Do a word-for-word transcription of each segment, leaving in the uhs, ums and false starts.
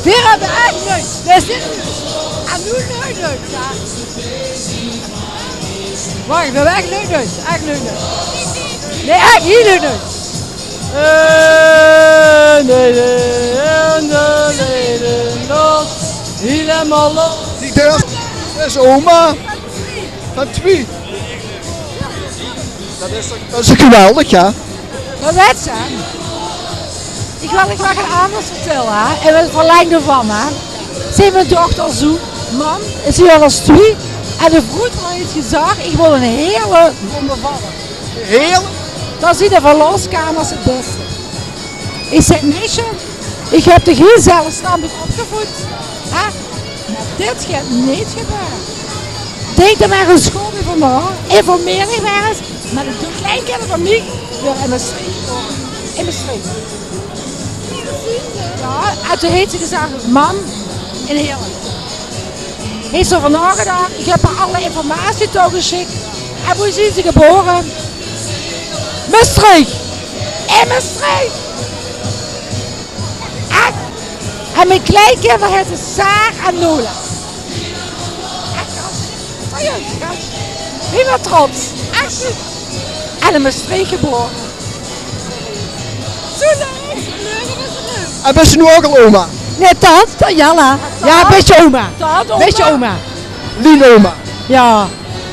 Veer höbbe ech leuk. Veer zeen aan noe leuk, leuk, ja. Wach, veer höbbe ech leuk, leuk. Ech leuk, leuk. Nae, ech hiel leuk, leuk. En de, en de leden los. Hielemaol los. Die deur is oma. Van twie. Dat is toch, dat is toch geweldig, ja? Dat wèt ze. Ich wil, ich wil get anders vertèlle, hè. In 't verlengde van, hè. Zeen mien dochter zoe, mam, is hie al es twie. En de vroeger haet gezag, ich wil 'n hele van bevalle. Heel? Dan zien de verloskamers 't bèste. Ich zèk, meisje, ich höb dich hiel zelfstandig opgevoed. Hè? Mer dit geit neet gebeure. Dink d'r mer ins good euver nao. Informeer dich mer ins. Mer de kleinkinjer van mich waere in Mestreech gebore. In Mestreech. Ja, en toen haet ze gezag, mam, in Heerlen. Haet ze euver naogedach. Ich höb häör alle informatie toegesjik. En woe zien ze gebore? Mestreech. In Mestreech. Ech. En mien kleinkinjer hete Saar en Nola. Ech, gast. Hiel trots. Ech. En in Mestreech gebore. Zoe leuk. En bis se noe ouch al oma? Nae, tant, tant Jalla. Ja, bis se oma. Tant, oma. Bis se oma? Lienoma. Ja.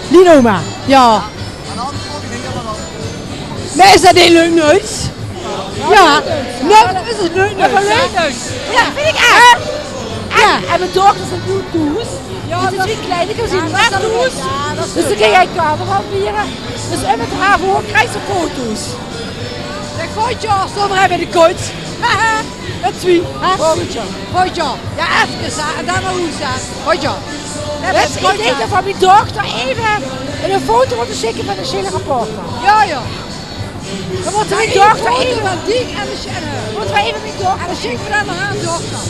Lienoma. Ja. Mer is dat neet leuk nuits? Ja. Nae, dat is 't leuk nuits. Ja, vind ich ech. Ja. En mien dochters zien noe thoes. Ja, die twie kleine zien noe thoes. Dus dan kins se carnaval viere. Dus en mit häör veur kriegs se foto's. Zèk, volgend jaor stoon v'r weer in de koets. Haha. Mit twie, hè? Volgend jaor. Volgend jaor. Ja, efkes, hè. En dan nao hoes, hè. Volgend jaor. Ja, mit, ich dink dat v'r mien dochter effe 'n foto mótte sjikke van de Sjele Reporter. Ja, ja. Dan mótte v'r mien dochter effe, mótte v'r effe mien dochter sjikke. En dan sjikke v'r dan nao häör dochter.